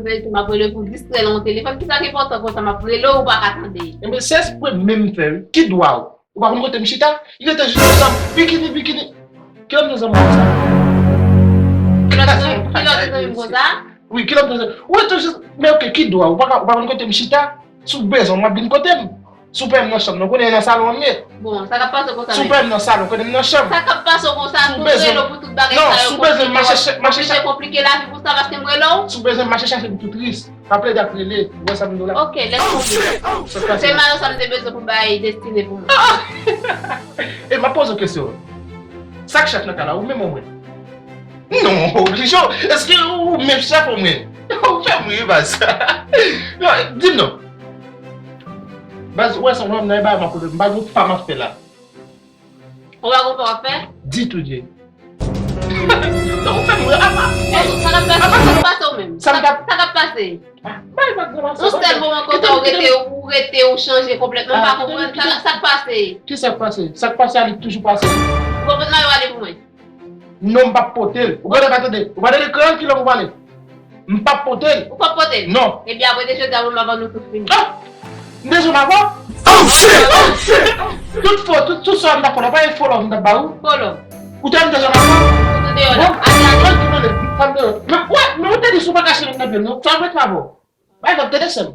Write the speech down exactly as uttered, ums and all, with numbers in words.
Mwen di m ap rele pou distrè nan yon telefòn. Kisa ki enpòtan konsa m ap rele w, ou pa ka tande? Enben, se espre menm fè, wi. Ki dwa w? Ou pa konn kote m chita? Li rete jis konsa, bikini, bikini. Kilè w te zanmi konsa? Kilè w te zanmi konsa? Wi, kilè w te zanmi? Ou rete jis, men oke, ki dwa w? Ou pa ka, ou pa konn kote m chita? Si w bezwen m, w ap vin kote m. Si w pa wè m nan chanm nan, ou konnen e nan salon an m ye. Bon, sa k ap pase w konsa menm? Si w pa wè m nan salon, ou konnen m nan chanm. Sa k ap pase w konsa, si w bezwen, pou tout bagay sa yo, si w bezwen mache, mache, mache, konplike lavi pou sa paske m rele w? Si w bezwen mache chache pou tout risk, pa plede ap rele, ou wè sa m di w la? Ok, lèt konplike. Se mayo sa m te bezwen pou bay Destine pou mwen. E m ap poze w kesyon. Sa k chèf nan kay la, ou menm ou mwen? Non, Oblijo, èske ou menm chèf ou mwen? Ou fè m ri, baz. Non, di m non. Baz, ou wè se yon nonm nan e bagay m ap kote, m pa gen pa m ap fè la. Ou pa gon pa w ap fè? Ditou, Dye. Non, ou fè m ri, apa. Sa k ap pase, sa k ap pase w menm? Sa m t ap, sa k ap pase? Bay m ak granmason. Yon sèl moman konsa ou rete, ou rete, ou chanje konplètman, m pa konprann sa, sa k pase. Ki sa k pase? Sa k pase a, li toujou pase. Ou pa pot mayo ale pou mwen? Non, m p ap pote l. Ou pa tande, ou pa tande kreyòl ki lang ou pale? M p ap pote l. Ou p ap pote l? Non. Ebyen, apre de jodi a, m ap vann ou tout fini. Ah! M bezwen m avè w? Oh shit! Oh shit! Tout fo, tout, tout sa m t ap fè la, pa gen fo love m t ap ba ou? Fo love. Ou te m bezwen m avè w? Ou te deyò la. Bon, al gade. Al gade. Men, wè, men ou te di si w pa kache nan pye m, non. Sa mwen t avè w. Bay love, tande sè m.